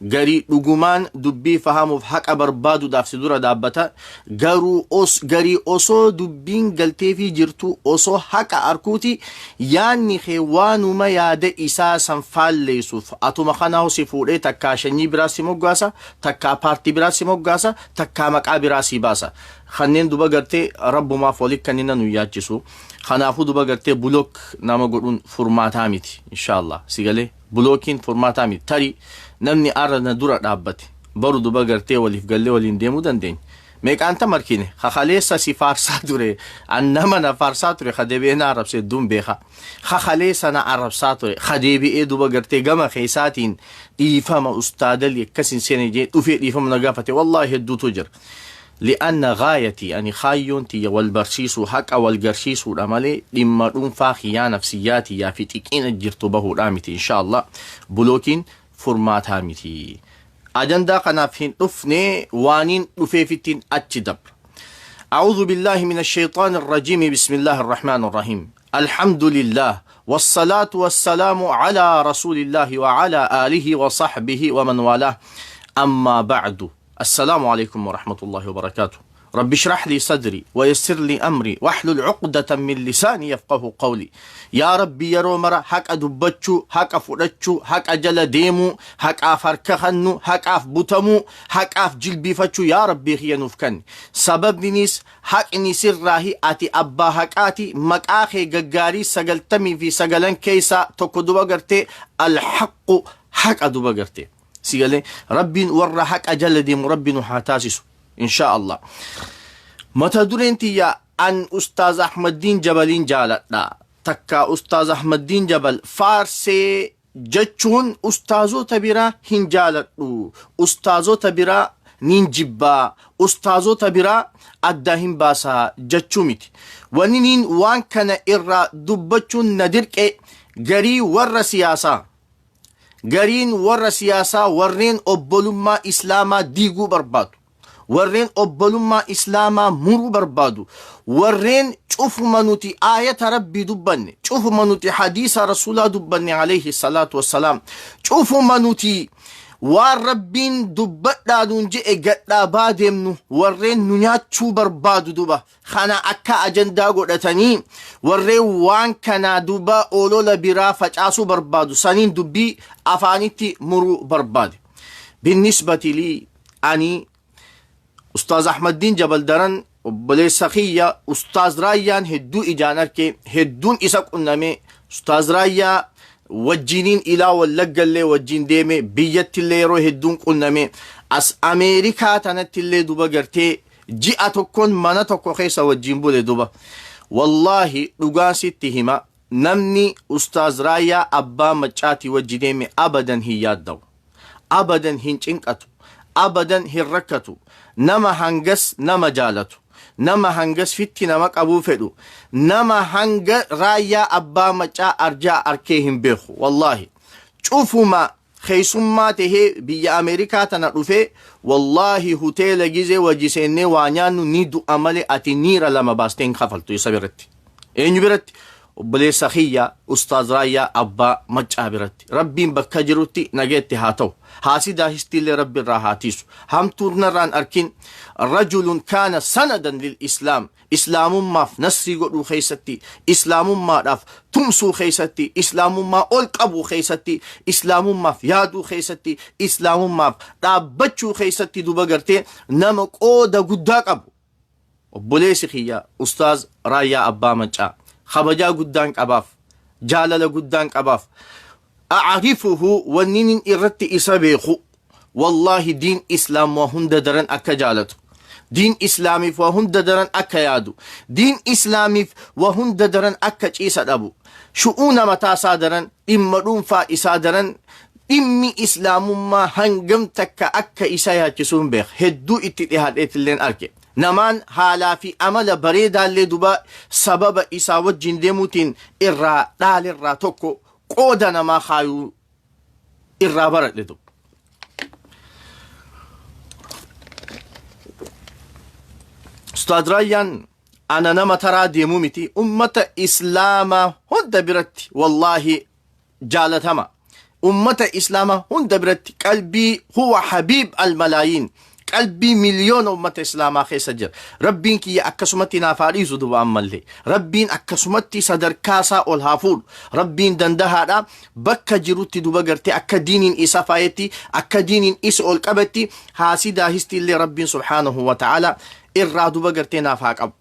Garii dhugumaan dubbii fahamuuf haqa barbaaduudhaaf si dura dhaabbata. Garuu os garii osoo dubbiin galteefii jirtuu osoo haqa arkuuti yaanni kee waanuma yaada isaa san faalleessuuf atuma kanaahu si fuudhee takkaa shanyii biraa si moggaasa, takkaa paartii biraa si moggaasa, takkaa maqaa biraa si baasa. Kanneen duba gartee rabbumaaf wali kannina nu yaachisu. Kanaafuu duba gartee block nama godhuun furmaataa miti. Inshaallah si galee. Blockiin furmaataa miti. Tarii namni arra na dura dhaabbate baru duba gartee waliif gallee waliin deemuu dandeenya. Meeqaan tam arkine ka kaleessa si faarsaa ture an nama na faarsaa ture ka deebi'ee na arrabse hedduun beeka. Ka kaleessa na arrabsaa ture ka deebi'ee duba gartee gama keessaatiin dhiifama ustaadali akkas hin seene jee dhufee dhiifama na gaafate wallaahi hedduutu jira. Li'anna gaayatii ani kaayyoon tiyya wal barsiisuu haqa wal garsiisuudha malee dhimma dhuunfaa kiyyaa nafsiyyaa tiyyaa fi xiqiina jirtu bahuudhaa miti inshaa Allah bulookiin furmaataa miti. Ajandaa kanaaf hin dhufne waaniin dhufeefittiin achi dabra. أعوذ بالله من الشيطان الرجيم بسم الله الرحمن الرحيم الحمد لله والصلاة والسلام على رسول الله وعلى آله وصحبه ومن والاه أما بعد السلام عليكم ورحمة الله وبركاته رب اشرح لي صدري ويسر لي أمري واحلل عقدة من لساني يفقه قولي يا ربي yeroo mara haqa dubbachuu haqa fudhachuu haqa jala deemuu haqaaf harka kennu haqaaf butamuu haqaaf jilbiifachuu yaa rabbii kiyya nuuf kenni sababninis haqni sirraahi ati abbaa haqaati maqaa kee gaggaarii sagaltamii fi sagalan keessaa tokko duba gartee alhaqu haqa duba gartee Si galee rabbiin warra haqa jala deemu rabbi nu haa taasisu inshaa Allah. Mata dureen tiyya an Ustaaz Ahmaddiin Jabaliin jaaladha. Takka Ustaaz Ahmaddiin Jabal faarsee jechuun ustaazota biraa hin jaaladhu. Ustaazota biraa niin jibbaa. Ustaazota biraa addaa hin baasaa jechuu miti. Wanni niin waan kana irraa dubbachuun na dirqe garii warra siyaasaa. Gariin warra siyaasaa warreen obbolummaa Islaamaa diiguu barbaadu, warreen obbolummaa Islaamaa muruu barbaadu, warreen cufuma nuti aayata Rabbii dubbanne, cufuma nuti hadiisa Rasuulaa dubbanne alayhi salaatu wassalaam, cufuma nuti waan Rabbiin dubbadhaa nuun je'e gadhaabaa deemnu warreen nu nyaachuu barbaadu duba kana akka ajandaa godhatanii warreen waan kanaa duba olola biraa facaasuu barbaadu saniin dubbii afaanitti muruu barbaade. Binnisbati lii ani Ustaaz Ahmaddiin Jabal daran obboleessa kiyya Ustaaz Raayyaan hedduu ijaan arke hedduun isa qunname Ustaaz Raayyaa wajjiniin ilaa Wallaggallee wajjin deeme biyyattillee yeroo hedduun qunname as Ameerikaa tanattillee duba gartee Ji'a tokkon mana tokko keessa wajjin bule duba. Wallaahi dhugaan sitti hima namni Ustaaz Raayyaa Abbaa Maccaatii wajji deeme abadan hin yaadda'u. Abadan hin cinqatu. Abadan hin rakkatu. Nama hangas nama jaalatu. Nama hangas fitti nama qabuu fedhu. Nama hanga Raayyaa Abbaa Maccaa arjaa arkee hin beeku. Wallaahi. Cufuma Keessummaa tahee biyya Ameerikaa tana dhufee wallaahi huteela gizee wajji seennee waa nyaannu ni du'a malee ati niira lama baastee hin kafaltu isa biratti. Eenyu biratti? Obboleessa kiyya Ustaaz Raayyaa Abbaa Maccaa biratti. Rabbiin bakka jirutti nageetti haa ta'u. Haasidaa histiillee Rabbi irraa haa tiisu. Hamtuu narraan arkin rajulun kaana sanadan lil islaam Islaamummaaf nasrii godhuu keessatti, Islaamummaadhaaf tumsuu keessatti, Islaamummaa ol qabuu keessatti, Islaamummaaf yaaduu keessatti, Islaamummaaf dhaabbachuu keessatti duba gartee nama qooda guddaa qabu. Obboleessi kiyya Ustaaz Raayyaa Abbaa Maccaa kabajaa guddaan qabaaf, jaalala guddaan qabaaf. A'rifuhu wanninin irratti isa beeku wallaahi diin islaam waa hunda daran akka jaalatu diin islaamiif waa hunda daran akka yaadu diin islaamiif waa hunda daran akka ciisa dhabu shu'uuna mataa isaa daran dhimma dhuunfaa isaa daran dhimmi islaamummaa hangam takka akka isa yaachisu hin beeka hedduu itti dhihaadheetilleen arge namaan haalaa fi amala bareedaallee duba sababa isaa wajjin deemuutiin irraa dhaalerraa tokko qooda namaa kaayuu irraa baradhe duba. Ustaad Raayyaan ana nama taraa deemuu miti ummata islaamaa hunda biratti wallaahi jaalatama. Ummata Islaamaa hunda biratti qalbii, huwa habiib al-malaayiin, qalbii miliyoona ummata Islaamaa keessa jira. Rabbiin kiyya akkasumatti naaf haa dhiisu duba ammallee. Rabbiin akkasumatti sadarkaa isaa ol haa fuudhu. Rabbiin dandahaadha, bakka jirutti duba gartee akka diiniin isa faayetti, akka diiniin isa ol qabetti, haasidaa histi illee Rabbiin subhaanahu wa ta'ala irraa duba gartee naaf haa qabu.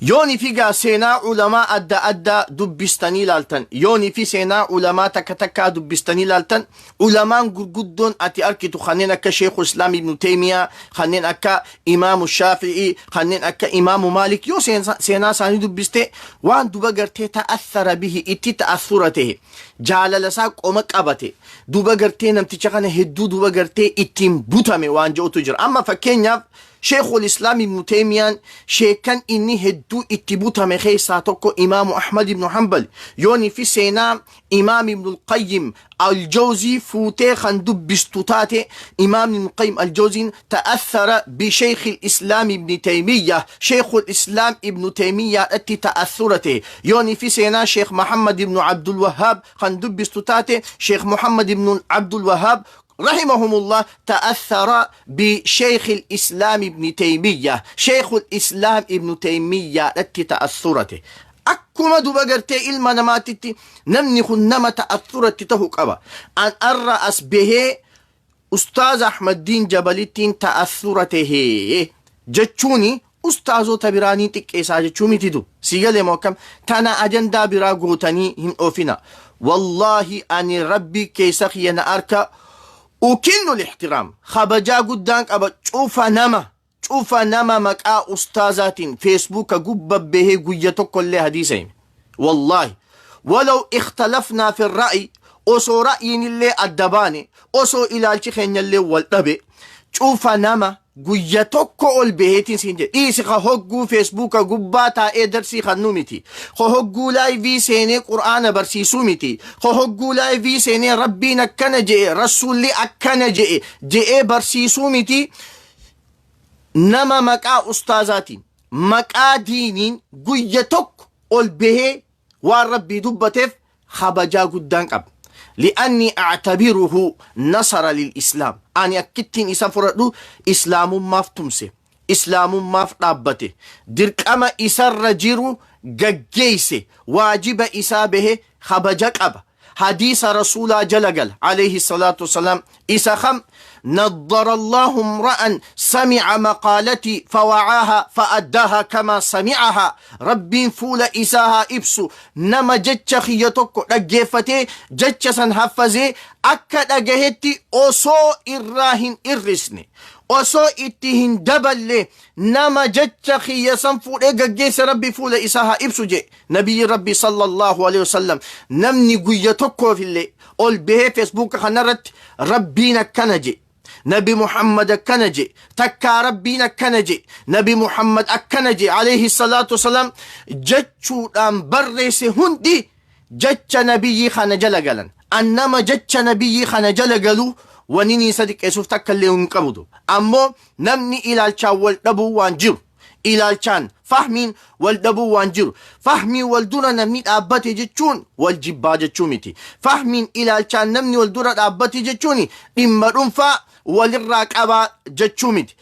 Yooni fi gaa seenaa ulamaa adda addaa dubbistanii ilaaltan, yooni fi seenaa ulamaa takka takkaa dubbistanii ilaaltan, ulamaan gurguddoon ati arkitu kanneen akka Sheekhu Islaam Ibnu Teeymiyaa, kanneen akka Imaamu Shaafi'ii, kanneen akka Imaamu Maalik, yoo seenaa isaanii dubbiste, waan duba gartee ta'athara bihi, itti ta'athura ta'e, jaalala isaa qoma qabate, duba gartee namticha kana hedduu duba gartee ittiin butame waan jedhutu jira. Amma fakkeenyaaf Sheekhul Islaam Ibnu Teeymiyaan sheekkan inni hedduu itti butame keessaa tokko Imaamu Ahmad Ibnu Hanbal. Yoonii fi seenaa Imaam Ibnul Qayyim Al-Jawzii fuutee kan dubbistu taate, Imaam Ibnul Qayyim Al-Jawziin ta'athara bi Sheekhil Islaam Ibni Teeymiyya, Sheekhul Islaam Ibnu Teeymiyyaadhatti ta'athura ta'e. Yoonii fi seenaa Sheekh Muhammad Ibnu Abdul Wahhaab kan dubbistu taate, Sheekh Muhammad Ibnu Abdul Wahhaab rahimahumullah ta'athara bi Sheekhil Islaam Ibni Teeymiyya, Sheekhul Islaam Ibnu Teeymiyyaadhatti ta'athurate. Akkuma duba gartee ilma namaatitti namni kun nama ta'athuratti ta'u qaba. An arra as bahee Ustaaz Ahmaddiin Jabalittiin ta'athura tahee jechuuni ustaazota biraanii xiqqeessaa jechuu miti du. Si galee moo akkam? Tana ajandaa biraa gootanii hin oofina. Wallaahi ani Rabbi keessa kiyya na arka, ukinnu lixtiraam, kabajaa guddaan qaba cufa nama maqaa ustaazaatiin Feesbuuka gubba bahee guyya tokkollee hadiisa hime. Wallaahi walaw ikhtalafnaa fi ra'yi, osoo ra'yiin illee adda baane, osoo ilaalchi keenya illee wal dhabe, cufa nama guyya tokko ol baheetiin siin jedhe, dhiisi, ka hogguu Feesbuuka gubbaa taa'ee darsii kannuu miti, ka hogguu live seenee Qur'aana barsiisuu miti, ka hogguu live seenee Rabbiin akkana je'e, Rasuulli akkana je'e je'ee barsiisuu miti, nama maqaa ustaazaatiin, maqaa diiniin guyya tokko ol bahee waan Rabbii dubbateef kabajaa guddaan qaba. Li'anni a'tabiruhu nasara lil Islaam. Ani akkittiin isa fudhadhu, Islaamummaaf tumse. Islaamummaaf dhaabbate. Dirqama isarra jiru gaggeesse. Waajiba isaa bahe, kabaja qaba. Hadiisa Rasuulaa jala gala alayhi salaatu wasalaam, isa kam? Naddara Allahu imra'an sami'a maqaalatii fawa'aaha fa'addaaha kama sami'aha. Rabbiin fuula isaa haa ibsu nama jecha kiyya tokko dhaggeeffatee, jecha san haffazee, akka dhagahetti osoo irraa hin irrisne, osoo itti hin daballe, nama jecha kiyya san fuudhee gaggeesse Rabbi fuula isaa haa ibsu jedhe Nabiyyi Rabbi sallallahu alaihi wasallam. Namni guyya tokkoof illee ol bahee Feesbuuka kanarratti Rabbiin akkana je, Nabi Muhammad akkana je, takkaa Rabbiin akkana je, Nabi Muhammad akkana je alayhi salaatu wasalaam jechuudhaan barreesse hundi jecha nabiyyi kana jala galan. An nama jecha nabiyyi kana jala galu wani isa xiqqeessuuf takka illee hin qabdu. Ammoo namni ilaalchaan wal dhabuu waan jiru, ilaalchaan fahmiin wal dhabuu waan jiru, fahmii wal dura namni dhaabbate jechuun wal jibbaa jechuu miti. Fahmiin ilaalchaan namni wal dura dhaabbate jechuun dhimma dhuunfaa walirraa qabaa jechuu miti.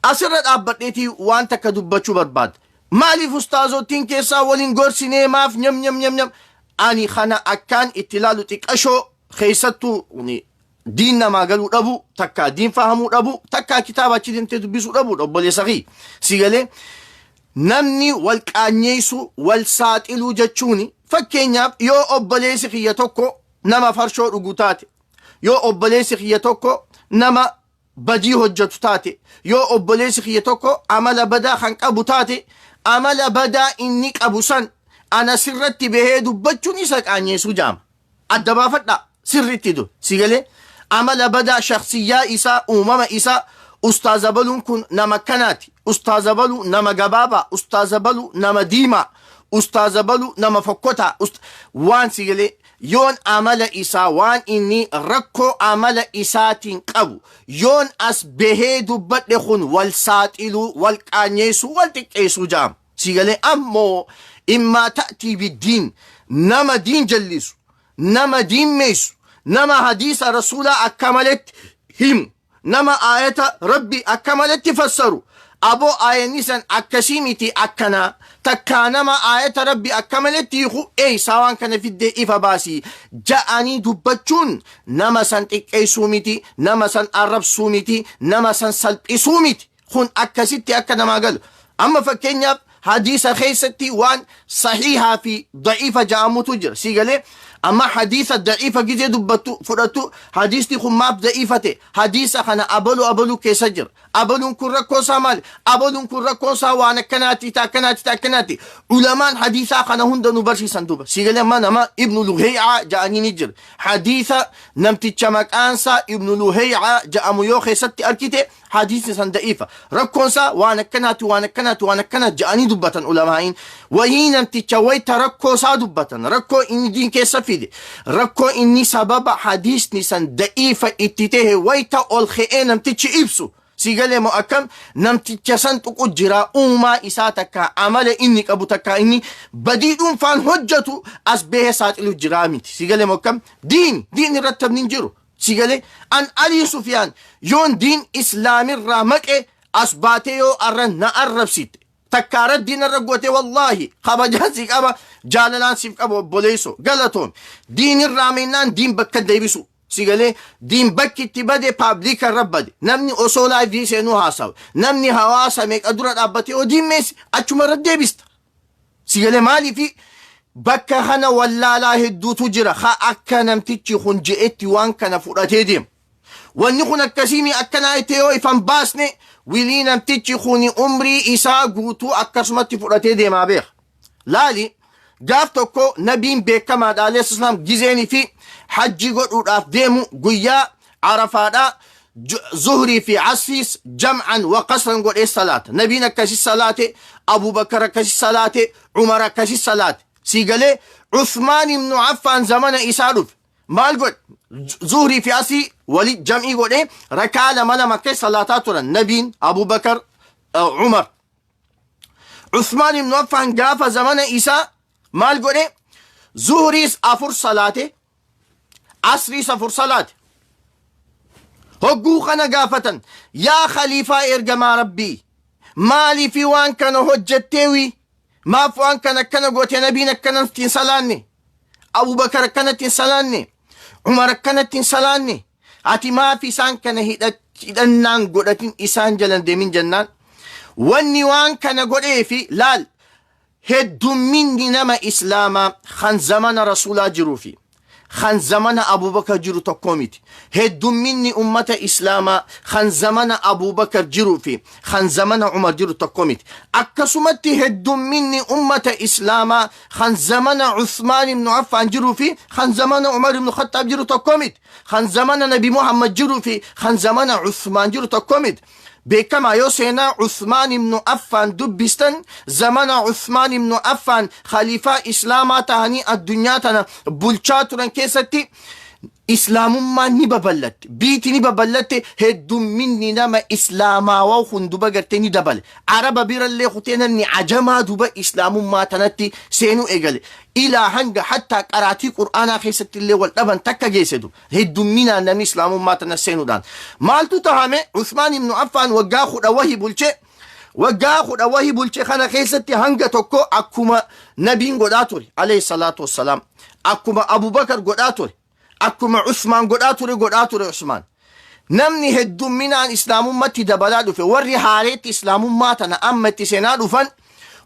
Asirra dhaabbadheetii waan takka dubbachuu barbaada. Maaliif ustaazottiin keessaa waliin gorsinee, maaf nyam nyam nyam nyam? Ani kana akkaan itti ilaalu, xiqqashoo keessattuu diin namaa galuu dhabu, takkaa diin fahamuu dhabu, takkaa kitaaba achi deemtee dubbisuu dhabuudha. Obboleessa kiyya, si galee? Namni wal qaanyeessu, wal saaxiluu jechuuni, fakkeenyaaf yoo obboleessi kiyya tokko nama farshoo dhugu taate, yoo obboleessi kiyya tokko nama badii hojjetu taate, yoo obboleessi kiyya tokko amala badaa kan qabu taate, amala badaa inni qabu san ana sirratti bahee dubbachuun isa qaanyeessuu jaama. Adda baafadhaa sirriitti dur. Si galee? Amala badaa, shakhsiyyaa isaa, uumama isaa, ustaaza baluun kun nama kanaati, ustaaza baluu nama gabaabaa, ustaaza baluu nama diimaa, ustaaza baluu nama fokkotaa, waan, si galee, yoon amala isaa, waan inni rakkoo amala isaatiin qabu yoon as bahee dubbadhe, kun wal saaxiluu, wal qaanyeessuu, wal xiqqeessuu jaama. Si galee? Ammoo immaa ta'tii biddiin, nama diin jallisu, nama diin meessu. Nama hadiisa Rasuulaa akka maletti himu, nama aayata Rabbi akka maletti fassaru, aboo aayanni san akkasii miti akkanaa, takkaa nama aayata Rabbi akka maletti hiiku, eeysaa waan kana fiddee ifa baasi ja'anii dubbachuun nama san xiqqeessuu miti, nama san arrabsuu miti, nama san salphisuu miti. Kun akkasitti akka namaa galu. Amma fakkeenyaaf hadiisa keessatti waan sahiihaa fi da'iifa ja'amutu jira. Sii galee? Amma hadiisa da'iifa gizee dubbattu fudhattu, hadiisni kun maaf da'iifa ta'e? Hadiisa kana abalu abalu keessa jira. Abaluun kun rakkoon isaa maali? Abaluun kun rakkoon isaa waan akkanaati, ta akkanaati, ta akkanaati. Ulamaan hadiisaa kana hunda nu barsiisan duuba. Sii galee? Amma nama Ibnu Luheey'aa ja'anii ni jira. Hadiisa namticha maqaansaa Ibnu Luheey'aa ja'amu yoo keessatti arkite, hadiisni san da'iifa. Rakkoon isaa waan akkanaati, waan akkanaati, waan akkanaati ja'anii dubbatan ulamaa'iin. Wahii namticha wayta rakkoo isaa dubbatan, rakkoo inni diin keessa fide, rakkoo inni sababa hadiisni san da'iifa itti tahe wayta ol ka'ee namtichi ibsu. Si galee moo akkam? Namticha san tuqu jira, uumaa isaa takka amala inni qabu takka inni badii dhuunfaan hojjetu as bahee saaxilu jiraa miti. Si galee moo akkam? Diin irratti taphni hin jiru. Si galee? An Alii Sufiyaan yoon diin islaamirraa maqe, as baatee yoo arra na arrabsite, takkaa raddiin irra goote, wallaahi kabajaan si qaba, jaalalaan siif qaba, obboleesso galatoom. Diinirraa mennaan diin bakka deebisu. Si galee? Diin bakki itti bade public irra bade. Namni osoo live seenuu haasawa, namni hawaasa meeqa dura dhaabbatee yoo diin meesse achuma irra deebista. Si galee? Maaliifi bakka kana wallaalaa hedduutu jira, ha akka namtichi kun je'etti waan kana fudhatee deema. Wanni kun akkasiimi akkanaa itti yoo ifan baasne, wilii namtichi kun umrii isaa guutuu akkasumatti fudhatee deemaa beeka. Laali, gaaf tokko nabiin beekamaadha alayhi salaam gizeenii fi hajji godhuudhaaf deemu guyyaa Arafaadha zuhrii fi asriis jam'an wa qasran godhee salaata. Nabiin akkasi salaate, Abubakar akkasi salaate, Umar akkasi salaate. Sii galee? Usmaan ibnu Affaan zamana isaa dhufe. Maal godhe? Zuhrii fi asrii wali jam'ii godhee rakaa lama lama keessa salaataa turan nabiin, Abubakar, Umar. Usmaan ibnu Affaan gaafa zamana isaa maal godhe? Zuhriis afur salaate, asriis afur salaate. Hogguu kana gaafatan, yaa khaliifaa ergamaa Rabbii, maaliifi waan kana hojjetteewi? Maaf waan kana akkana goote? Nabiin akkanatti hin salaanne, Abubakar akkanatti hin salaanne, Umar akkanatti hin salaanne, ati maaf isaan kana hidhannaan godhatin isaan jalan deemin jennaan, wanni waan kana godheefi laal, heddumminni nama islaamaa kan zamana Rasuulaa jiruu fi kan zamana Abubakar jiru tokko miti. Heddumminni ummata islaamaa kan zamana Abubakar jiruu fi kan zamana Umar jiru tokko miti. Akkasumatti heddumminni ummata islaamaa kan zamana Usmaan ibnu Affaan jiruu fi kan zamana Umar ibnu Khattaab jiru tokko miti. Kan zamana Nabi Muhammad jiruu fi kan zamana Usmaan jiru tokko miti. Beekamaa, yoo seenaa Usmaan ibnu Affaan dubbistan, zamana Usmaan ibnu Affaan khaliifaa islaamaa tahanii addunyaa tana bulchaa turan keessatti islaamummaan ni babal'atte, biiti ni babal'atte, heddumminni nama islaamaawaa hunduba gartee ni dabale. Araba birallee kutee namni ajamaa duba islaamummaa tanatti seenuu eegale, ilaa hanga hattaa qaraatii Qur'aanaa keessatti illee wal dhaban takka geesse. Du heddumminaan namni islaamummaa tana seenuudhaan maaltu tahame? Usmaan ibnu Affaan waggaa 10 wahi bulche. Waggaa 10 wahi bulche kana keessatti hanga tokko akkuma nabiin godhaa ture alayhi salaatu wassalaam, akkuma Abubakar godhaa ture, akkuma Usmaan godhaa ture godhaa ture Usmaan. Namni heddumminaan islaamummatti dabalaa dhufe. Warri haareetti islaamummaa tana amma itti seenaa dhufan,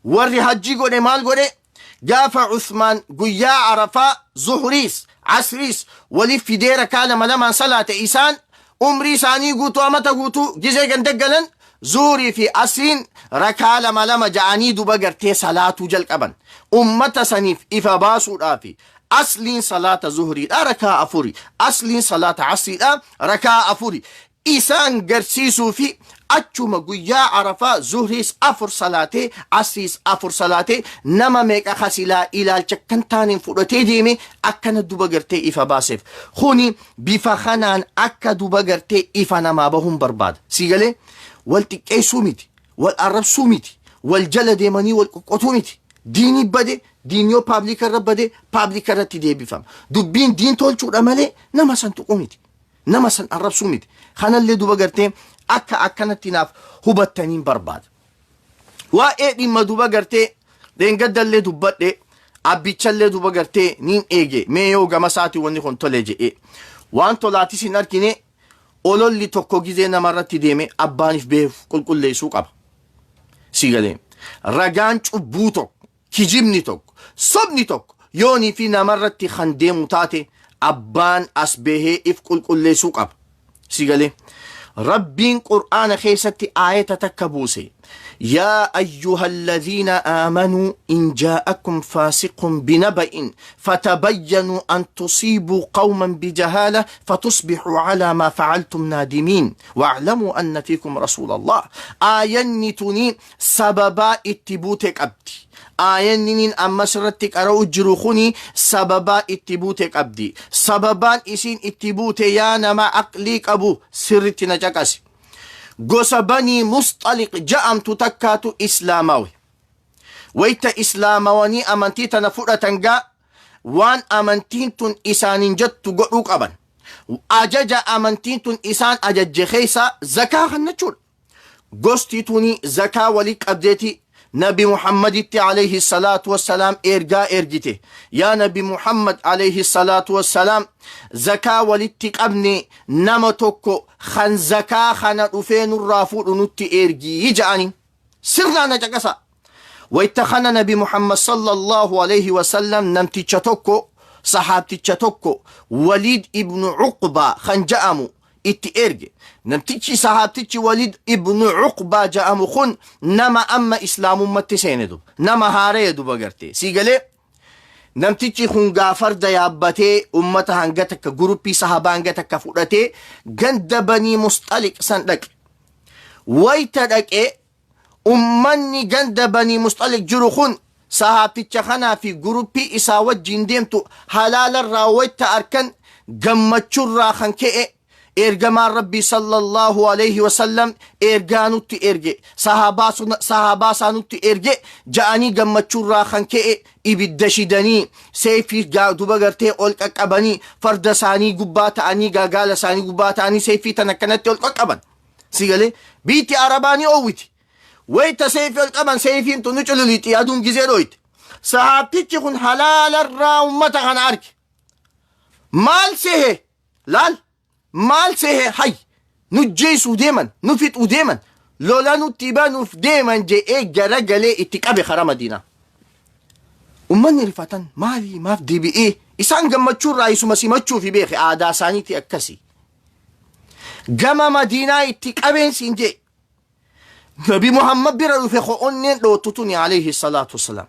warri hajjii godhe maal godhe? Gaafa Usmaan guyyaa Arafaa zuhriis asriis waliif fidee rakaa lama lamaan salaate, isaan umrii isaanii guutuu amata guutuu gizee ganda galan zuhurii fi asriin rakaa lama lama ja'anii duba gartee salaatuu jalqaban. Ummata saniif ifa baasuudhaafi, asliin salaata zuhriidha rakaa afuri, asliin salaata asriidha rakaa afuri isaan garsiisuu fi achuma guyyaa Arafaa zuhriis afur salaatee asriis afur salaatee, nama meeqa kasilaa ilaalcha kan taaneen fudhatee deeme akkana duba gartee ifa baaseef. Kuni bifa kanaan akka duba gartee ifa namaa bahuun barbaada. Si galee? Wal xiqqeessuu miti, wal arrabsuu miti, wal jala deemanii wal qoqqotuu miti. Diinii bade, diin yoo public irra bade, public irratti deebifama. Dubbiin diin tolchuudha malee nama san tuquu miti. Nama san arrabsuu miti. Kanallee duba gartee akka akkanatti naaf hubattaniin barbaada. Waa'ee dhimma duba gartee dheengaddallee dubbadhe, abbichallee duba gartee niin eege, mee yoo gama isaati wanni kun tole je'e. Waan tolaatis hin argine. Ololli tokko gizee namarratti deeme abbaaniif beef qulqulleessuu qaba. Si galee, ragaan cubbuu tokko, kijibni tokko, sobni tokko yoonii fi namarratti kan deemu taate, abbaan as bahee if qulqulleessuu qaba. Si galee, Rabbiin Qur'aana keessatti aayata takka buuse: "يا أيها الذين آمنوا إن جاءكم فاسق بنبإ فتبينوا أن تصيبوا قوما بجهالة فتصبحوا على ما فعلتم نادمين واعلموا أن فيكم رسول الله." Aayanni tuni sababaa itti buute qabdi. Aayanni amma sirratti qara'u jiru kuni sababaa itti buute qabdi. Sababaan isiin itti buute, yaa nama aqlii qabu sirritti na caqasi. Gosa Banii Musxaliq ja'amtu takkaatu islaamawe. Wayta islaamawanii amantii tana fudhatan gaa, waan amantiin tun isaanin jettu godhuu qaban. Ajaja amantiin tun isaan ajajje keessa zakaa kennachuudha. Gosti tuni zakaa walii qabdeeti Nabi Muhammaditti عليه الصلاة والسلام ergaa ergite. "Yaa Nabi Muhammad عليه الصلاة والسلام, zakaa walitti qabne, nama tokko kan zakaa kana dhufee nurraa fuudhu nutti ergii" ja'ani. Sirnaan na caqasa. Wayta kana Nabi Muhammad صلى الله عليه وسلم namticha tokko, sahaabticha tokko, Waliid ibnu Cuqbaa kan ja'amu itti erge. Namtichi sahaabtichi Waliid ibnu Cuqbaa ja'amu kun nama amma islaamummatti seene duba. Nama haaree duba garte. Sii galee, namtichi kun gaafarda yaabbatee ummata hanga takka, guruppii sahabaa hanga takka fudhatee ganda Banii Musxaliq san dhaqe. Wayta dhaqee ummanni ganda Banii Musxaliq jiru kun sahaabticha kanaa fi guruppii isaa wajjin deemtu halaalarraa wayta arkan, gammachurraa kan ka'e, "Ergamaan Rabbii صلى الله عليه وسلم ergaa nutti erge, sahaabaa isaa nutti erge" ja'anii, gammachuurraa kan ka'e ibidda shidanii, seefii duba gartee ol qaqqabanii, farda isaanii gubbaa ta'anii, gaagaala isaanii gubbaa ta'anii, seefii tan akkanatti ol qaqqaban. Si galee, biitti Arabaa ni oowwiti. Wayta seefii ol qaban, seefiin tun ni cululixi, aduun gizee dhoyte. Sahaabtichi kun halaalarraa ummata kana arge. Maal sehe? Laal, maal sehe? "Hay, nu jeesuu deeman, nu fixuu deeman, lola nutti banuuf deeman" je'ee garagalee itti qabe karaa Madiinaa. Ummanni rifatan, maali, maaf deebi'ee? Isaan gammachuurraa isuma simachuufi beeke, aadaa isaaniiti akkasii. Gama Madiinaa itti qabeen siin jee. Nabi Muhammad bira dhufe, onneen dhoottu tuni عليه الصلاة والسلام.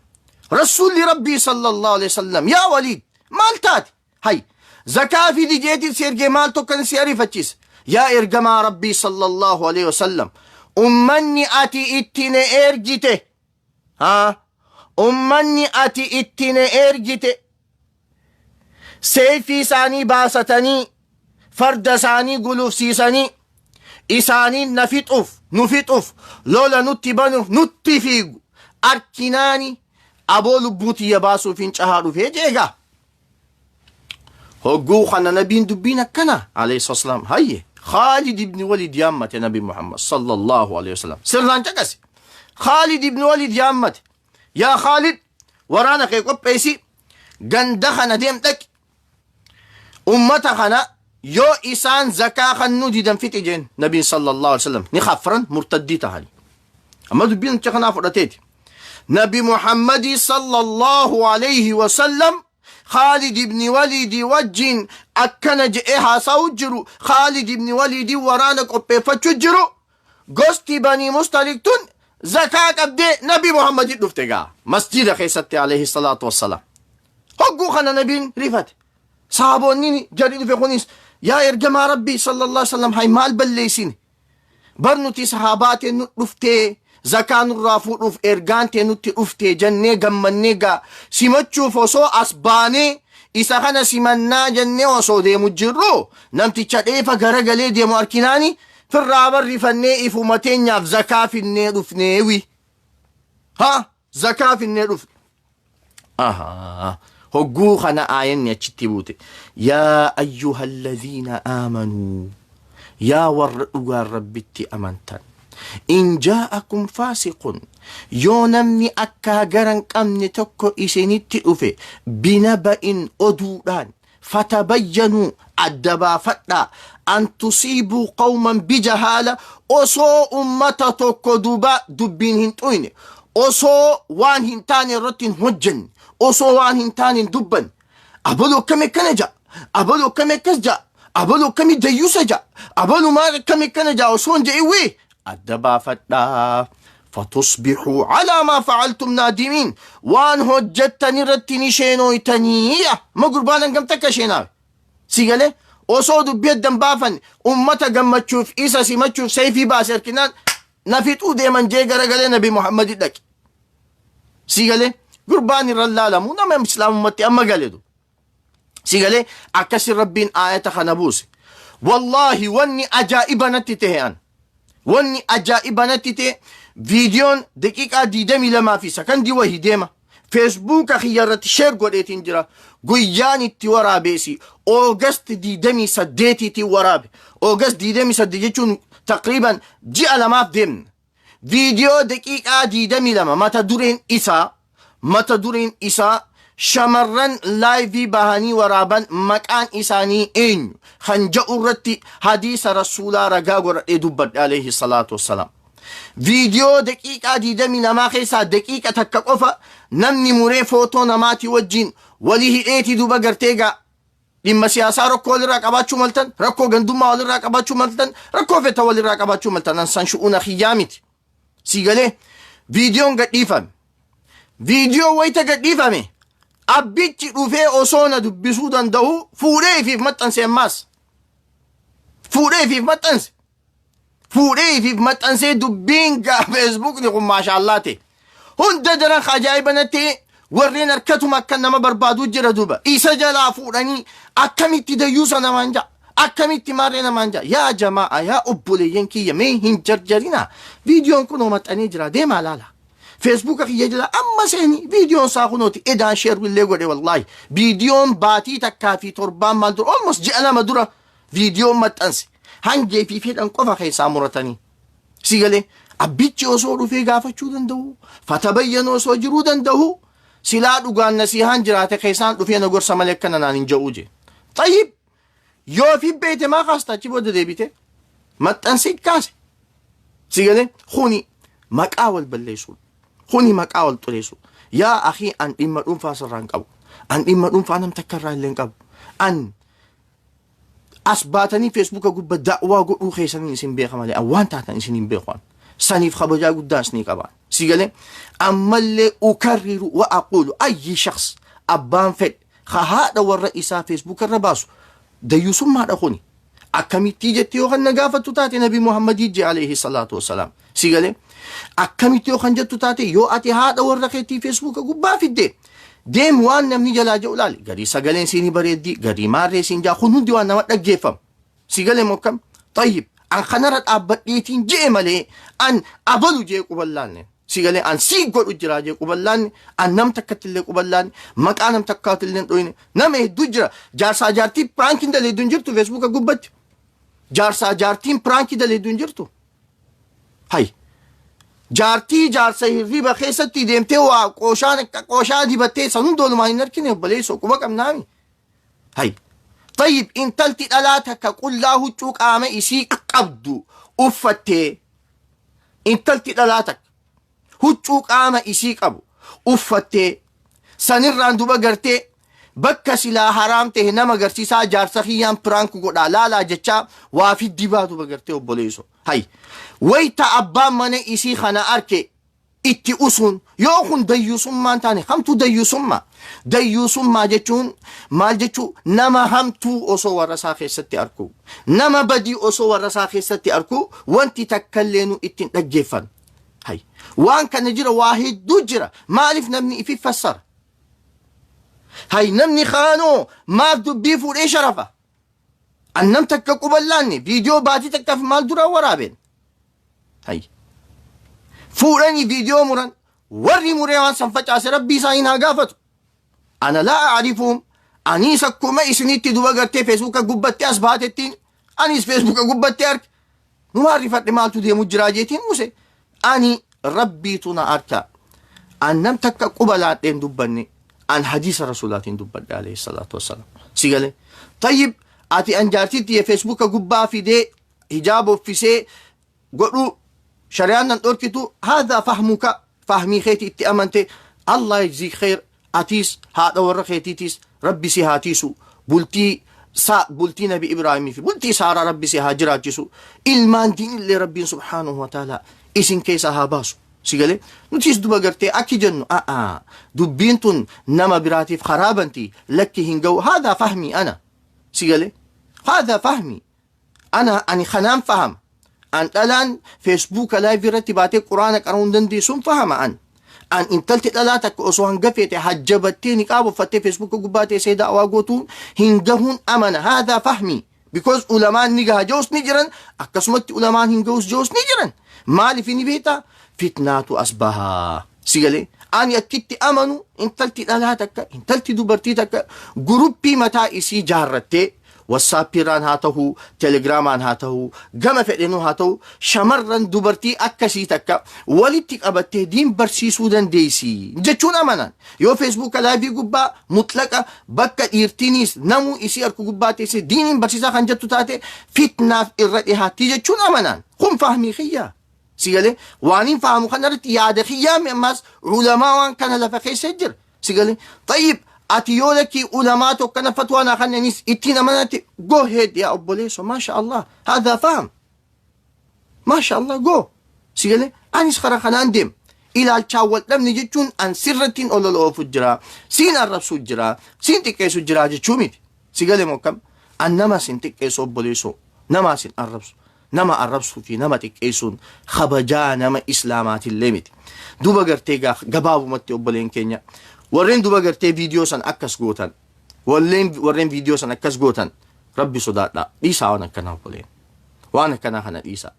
Rasuulli Rabbii صلى الله عليه وسلم, "Yaa Waliid, maal taate? Hay, zakaa fidi jeetiin si ergee, maal tokkan si ariifachiisa?" "Yaa ergamaa Rabbii صلى الله عليه وسلم, ummanni ati itti ne ergite, haa, ummanni ati itti ne ergite seefii isaanii baasatanii, farda isaanii gulufsiisanii, isaaniin na fixuuf, nu fixuuf, lola nutti banuuf nutti fiigu arkinaani, aboo lubbuu tiyya baasuuf hin cahaa dhufee" jeegaa. Hogguu kana nabiin dubbiin akkana عليه السلام, hayye, Khaalid ibni Walid yaammate. Nabi Muhammad صلى الله عليه وسلم, sirnaan caqase, Khaalid ibni Walid yaammate. "Yaa Khaalid, waraana kee qopheessi, ganda kana deem, dhaqi, ummata kana yoo isaan zakaa kannuu didan fixi" jeen nabiin صلى الله عليه وسلم. Ni kafran, murtaddii tahani. Amma dubbiin namicha kanaa fudhateeti. Nabi Muhammadii صلى الله عليه وسلم Khaalid ibni Walidi wajjin akkana je'ee haasa'u jiru, Khaalid ibni Walidi waraana qopheeffachuu jiru, gosti Banii Mustaliq tun zakaa qabdee Nabi Muhammadii dhufte gaa masjida keessatti عليه الصلاة والسلام. Hogguu kana nabiin rifate. Sahaboonni jarri dhufe kunis, "Yaa ergamaa Rabbii صلى الله عليه وسلم, hay, maal balleessine? Bar nuti sahaabaa tee nu dhuftee zakaa nurraa fuudhuuf ergaan tee nutti dhuftee jennee gammannee gaa simachuuf osoo as baanee, isa kana simannaa jennee osoo deemu jirru, namticha dheefa garagalee deemu arkinaani firraa barrifannee ifuma teenyaaf zakaa finnee dhufneewi, ha, zakaa finnee dhufne." Ahaa. Hogguu kana aayanni achitti buute. Yaa ayyuhalladhiina aamanuu. Yaa warra dhugaan Rabbitti amantan. In jaa'akum faasiqun. Yoo namni akkaa gara hin qabne tokko isinitti dhufe binaba'in oduudhaan fatabayyanuu adda baafadhaa an tusiibuu qawman bijahaala osoo ummata tokko duuba dubbiin hin xuyne osoo waan hin taane irratti hin hojjenne osoo waan hin taane hin dubbanne abalu akkami akkana ja'a abalu akkami akkas ja'a abalu akkami dayyusa ja'a abalu maal akkami akkana ja'a osoo hin je'in wee adda baafadhaa fatusbixuu calaa maa facaltum naadimiin waan hojjettan irratti ni sheenooytaniiya ma gurbaan hangam takka sheenaawe si galee osoo dubbii addan baafanne ummata gammachuuf isa simachuuf seeyfii baase harkinaan na fixuu deeman jee garagalee Nabi Muhammadi dhaqe si galee gurbaan irra laalamu nama islaamumatti amma galetu si galee akkasi Rabbiin aayata kana buuse. Wallaahi wanni ajaa'iba natti ta'e an wanni ajaa'iba natti ta'e viidiyoon daqiiqaa 22 fi sakandii wahii deema Feesbuuka kiyya irratti share godheetiin jira. Guyyaan itti waraabeesi August 28tiin waraabe. August 28 jechuun taqriiban ji'a lamaaf deemna. Viidiyoo daqiiqaa 22 mata dureen isaa shamarran live bahanii waraaban maqaan isaanii eenyu kan ja'u irratti hadiisa Rasuulaa ragaa godhadhee dubbadhe alayhi salaatu wassalaam. Viidiyoo daqiiqaa 22 keessaa daqiiqa takka qofa namni muree footoo namaatii wajjin walii hidheetii duuba gartee gaa dhimma siyaasaa rakkoo walirraa qabaachuu maltan, rakkoo gandummaa walirraa qabaachuu maltan, rakkoo feta walirraa qabaachuu maltan, an san shu'uuna kiyyaa miti. Si galee viidiyoon gadhiifame. Viidiyoo wayita gadhiifame abbichi dhufee osoo na dubbisuu danda'u fuudhee ifiif maxxanse ammaas. Fuudhee ifiif maxxanse. Fuudhee ifiif maxxansee dubbiin gaa Feesbuukni kun maashaallaa ta'e. Hunda daran ajaa'iba natti warreen harkatuma akka nama barbaaduu jira duuba. Isa jalaa fuudhanii akkamitti dayyuusa namaan ja'a. Akkamitti maarree namaan ja'a. Yaa jamaa'a, yaa obboleeyyan kiyya, mee hin jarjarinaa. Viidiyoon kunoo maxxanee jira, deemaa laala. Feesbuuka kiyya jala amma seeni viidiyoon isaa kunooti edaan share illee godhe wallaahi. Viidiyoon baatii takkaa fi torbaan maal dura, almost ji'a 2 dura viidiyoon maxxanse hangee fi fedhan qofa keessaa muratanii. Si galee abbichi osoo dhufee gaafachuu danda'u, fatabayyan osoo jiruu danda'u, silaa dhugaan nasihaan jiraate keessaan dhufee na gorsa malee akkana naan hin ja'uu jee. Xayyib yoo fi beete maa kaasta achi booda deebite maxxansi kaase. Si galee kuni maqaa wal balleessuudha. Kuni maqaa wal xureessuudha. Yaa akii, an dhimma dhuunfaa sirraa hin qabu. An dhimma dhuunfaa nam takka irraa illee hin qabu. An as baatanii Feesbuuka gubba da'waa godhuu keessanii isin beeka malee an waan taatan isin hin beeku an. Saniif kabajaa guddaa isinii qabaan. Si galee ammallee ukarriru wa aquulu ayyi shakhs abbaan fedhe ka haadha warra isaa Feesbuuka irra baasu dayyuusummaadha kuni. Akkamittii jettee yoo kan na gaafattu taate Nabi Muhammadii je alayhi salaatu wassalaam. Si galee akkamitti yoo kan jettu taate yoo ati haadha warra keetii Feesbuuka gubbaa fidde deem waan namni jalaa jedhu laali. Garii sagaleen siinii bareeddii, garii maarree siin jaa, kun hundi waan nama dhaggeeffamu. Si galee mokkam? Tayyib an kanarra dhaabbadheetiin je'e malee an abalu jee quban laalne. Si galee an sii godhu jiraa jee quban laanne, an nam takkatti illee quban laanne, maqaa nam takkaatti illee hin dhoyne. Nama hedduu jira. Jaarsaa jaartii prankiin daleeddu hin jirtu Feesbuuka gubbatti. Jaarsaa jaartiin prankii daleeddu hin jirtu. Hay. Jaartii jaarsa hirriba keessatti deemtee waa qooshaan akka qooshaa dibattee san hunda oolumaan hin argine obboleessoo quba qabnaami. Hay. Tayyib intalti dhalaa takka qullaa huccuu qaama isii qabdu uffattee, intalti dhalaa takka huccuu qaama isii qabu uffattee sanirraan duba gartee bakka silaa haraam ta'e nama garsiisaa jaarsa kiyyaan prank godhaa laalaa jechaa waa fiddi baatu gartee obboleessoo. Hay. Wayita abbaan mana isii kana arke itti usuun yoo kun dayyuusummaan taane hamtuu dayyuusummaa. Dayyuusummaa jechuun maal jechuu? Nama hamtuu osoo warra isaa keessatti arku, nama badii osoo warra isaa keessatti arku wanti takkallee nu ittiin dhaggeeffan. Hay. Waan kana jira, waa hedduu jira. Maaliif namni ifi fassara? Hay, namni kaanoo maaf dubbii fuudhee sharafa? Annam takka quban laanne viidiyoo baatii takkaaf maal dura waraabeen. Hay. Fuudhanii viidiyoo muran, warri muree waan san facaase rabbii isaaniin haa gaafatu. Ana laa a'rifuhum, aniis akkuma isinitti duba gartee Feesbuuka gubbatti as baatettiin anis Feesbuuka gubbatti arge. Numaan rifadhe, maaltu deemu jiraa jeetiin muse. Ani Rabbiitu na arka. An nam takka quba laadheen dubbanne. An hadiisa Rasuulaatiin dubbadhe alayhi salaatu wassalaam. Si galee? Tayyib, ati an jaartitti Feesbuuka gubbaa fidee hijaaba uffisee godhuu shari'aan nan dhorkitu, haadha fahmuka, fahmii keeti itti amante, Allah yajziik khayr. Atiis haadha warra keetiitiis Rabbi si haa tiisu, bultii saa bultii Nabi Ibraahimii fi bultii Saaraa Rabbi si haa jiraachisu, ilmaan diinillee Rabbiin subhaanahu wa ta'ala isin keessaa haa baasu. Si galee? Nutis duba gartee akki jennu, a'a, dubbiin tun nama biraatiif karaa banti, lakki, hin ga'u. Haadha fahmii ana. Si galee? Haadha fahmii ana, ani kanaan fahama. An dhalaan Feesbuuka live irratti baatee Quraana qara'uu hin dandeessuun fahama an. An intalti dhalaa takka osoo hanga feete hajjabattee niqaaba uffattee Feesbuuka gubbaa teessee da'awaa gootuun hin gahuun amana. Haadha fahmii. Because ulamaan ni gaha je'us ni jiran, akkasumatti ulamaan hin gahus je'us ni jiran. Maaliif ni beektaa? Fitnaatu as bahaa. Si galee? Ani akkitti amanu, intalti dhalaa takka, intalti dubartii takka guruppii mataa isii jaarrattee, Wassaappiirraan haa ta'u, Telegiraamaan haa ta'u, gama fedhenuu haa ta'u, shamarran dubartii akkasii takka walitti qabattee diin barsiisuu dandeessi jechuun amanan. Yoo Feesbuuka live gubbaa mutlaqa bakka dhiirtiinis namuu isii harku gubbaa teessee diiniin barsiisaa kan jettu taate, fitnaaf irra dhihaatti jechuun amanan. Kun fahmii kiyyaa. Si galee? Waan hin fahamu kanarratti yaada kiyyaa mi, ammaas ulamaa waan kana lafa keessa jira. Si galee? Tayyib, ati yoo lakkii ulamaa tokko kana fatwaa naa kennanis ittiin amanatti, go ahead yaa obboleesso, maasha Allah, haadha faham, maasha Allah, go. Si galee? Anis karaa kanaan deema. Ilaalchaan wal dhabne jechuun an sirrattiin olola oofu jira, siin arrabsuu jira, siin xiqqeessu jira jechuu miti. Si galee moo akkam? An nama sin xiqqeessu obboleessoo, nama sin arrabsu. Nama arrabsuu fi nama xiqqeessuun kabajaa nama islaamaatillee miti. Duba gartee gabaabumatti obboleen keenya warreen duba gartee viidiyoo san akkas gootan, warreen viidiyoo san akkas gootan, Rabbi sodaadhaa, dhiisaa waan akkanaa. Obboleen, waan akkanaa kana dhiisaa.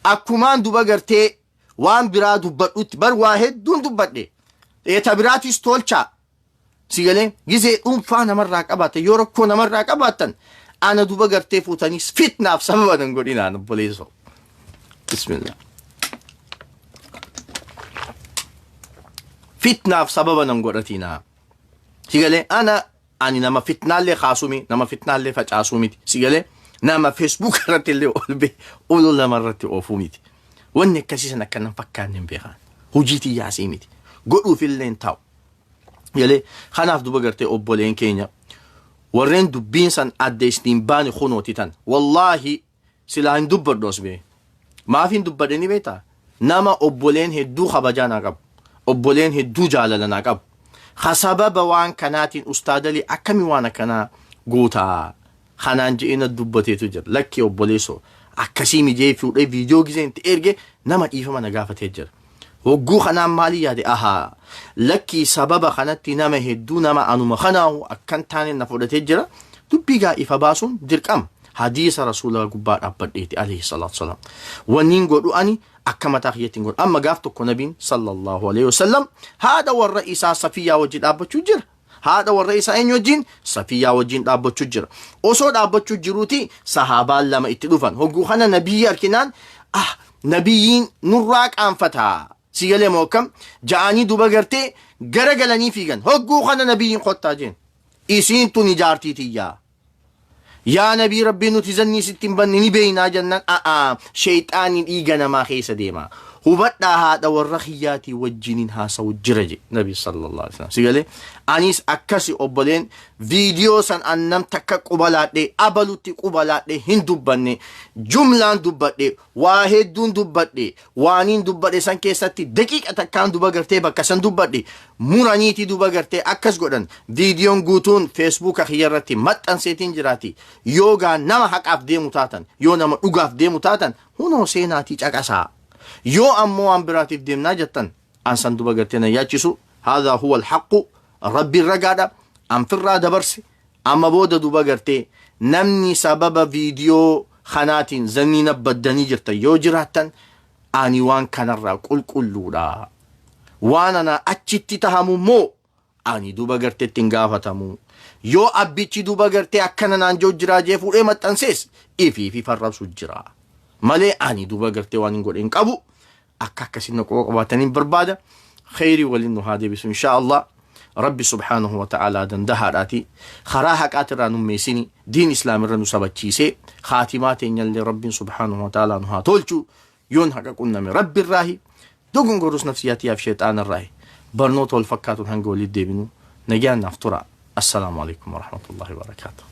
Akkumaan duba gartee waan biraa dubbadhutti bar waa hedduun dubbadhe, ta biraatis tolchaa. Si galee? Gizee dhuunfaa namarraa qabaatan, yoo rakkoo namarraa qabaatan, ana duba gartee fuutanis fitnaaf sababa nan godhinaan obboleessoo. Bismillah. Fitnaaf sababa nan godhatinaa. Si galee? Ana ani nama fitnaallee kaasuu miti, nama fitnaallee facaasuu miti. Si galee? Nama Facebook irratti illee ol bee olu nama irratti oofuu miti. Wanni akkasii san akka nan fakkaanne hin beekan. Hojii xiyyaasii miti. Godhuuf illee hin taa'u. Galee? Kanaaf duba gartee obboleen keenya warreen dubbiin san adda isiniin baane kunooti tan. Wallaahi silaa hin dubbadhu as bee. Maaf hin dubbadhe ni beektaa? Nama obboleen hedduu kabajaa naa qabu. Obboleen hedduu jaalala naa qabu. Ka sababa waan kanaatiin ustaadalii akkami waan akkanaa gootaa? Kanaan je'ee na dubbateetu jira. Lakki obboleessoo, akkasii mijee fuudhee viidiyoo gizeen itti erge nama dhiifama na gaafatee jira. Hogguu kanaan maalii yaade? Ahaa, lakkii, sababa kanatti nama hedduu nama anuma kanaahu akkan taane na fudhatee jira. Dubbii gaa ifa baasuun dirqama. Hadiisa Rasuula gubbaa dhaabbadheeti alayhi salaatu salaam. Wanniin godhu ani akka mataa kiyyatti hin godhu. Amma gaaf tokko Nabiin sallallahu alayhi wasallam haadha warra isaa Safiyyaa wajji dhaabbachuu jira. Haadha warra isaa eenyu wajjin? Safiyyaa wajjin dhaabbachuu jira. Osoo dhaabbachuu jiruuti sahaabaan lama itti dhufan. Hogguu kana Nabiyyi arkinaan, ah, Nabiyyiin nurraa qaanfataa. Si galee moo akkam? Ja'anii duba gartee gara galanii fiigan. Hogguu kana Nabiyyiin kottaa jeen. Isiin tuni jaartii tiyyaa. Yaa Nabii Rabbii, nuti zannii sitti hin banne, ni beeynaa jennaan, a'aa, sheeyxaanni dhiiga namaa keessa deema. Hubadhaa, haadha warra kiyyaatii wajjiniin haasa'u jira je Nabi sallallahu alaihi wasallam. Si galee? Anis akkasi obboleen, viidiyoo san an nam takka quba laadhee abalutti quba laadhee hin dubbanne, jumlaan dubbadhe, waa hedduun dubbadhe. Waaniin dubbadhe san keessatti daqiiqa takkaan duba gartee bakka san dubbadhe muraniiti duba gartee akkas godhan. Viidiyoon guutuun Feesbuuka kiyya irratti maxxanseetiin jiraati. Yoogaa nama haqaaf deemu taatan, yoo nama dhugaaf deemu taatan, hunoo seenaatii caqasaa. Yoo ammoo waan biraatiif deemnaa jettan, an san duba gartee nan yaachisu. Haadhaa huwa alhaqqu, Rabbiin ragaadha, an firraa dabarse. Amma booda duba gartee namni sababa viidiyoo kanaatiin zannii na baddanii jirtan yoo jiraattan, ani waan kanarraa qulqulluudha. Waan anaa achitti tahamu immoo Ani duba garteetti hin gaafatamu. Yoo abbichi duba gartee akkana naan jiru jiraa jee fuudhee maxxansees ifii fi farrabsu jira. Malee ani duba gartee waan hin godhe hin qabu. Akka akkasiin na quba qabaataniin barbaada. Kheyrii waliin nu haa deebisu inshaa Allah. Rabbi subhaanahu wa ta'aalaa dandahaadhaati. Karaa haqaatirraa nu meessini diin islaamirra nu sabachiisee khaatimaa teenyallee Rabbiin subhaanahu wa ta'aalaa nu haa tolchu. Yoon haqa qunname Rabbi irraahi, dogongorus nafsiyaatiyaaf sheexaana irraahi. Barnoota wal fakkaatuun hanga walitti deebinu nagaan naaf tura. Assalaamu alaikum warahmatullahi wabarakaatuh.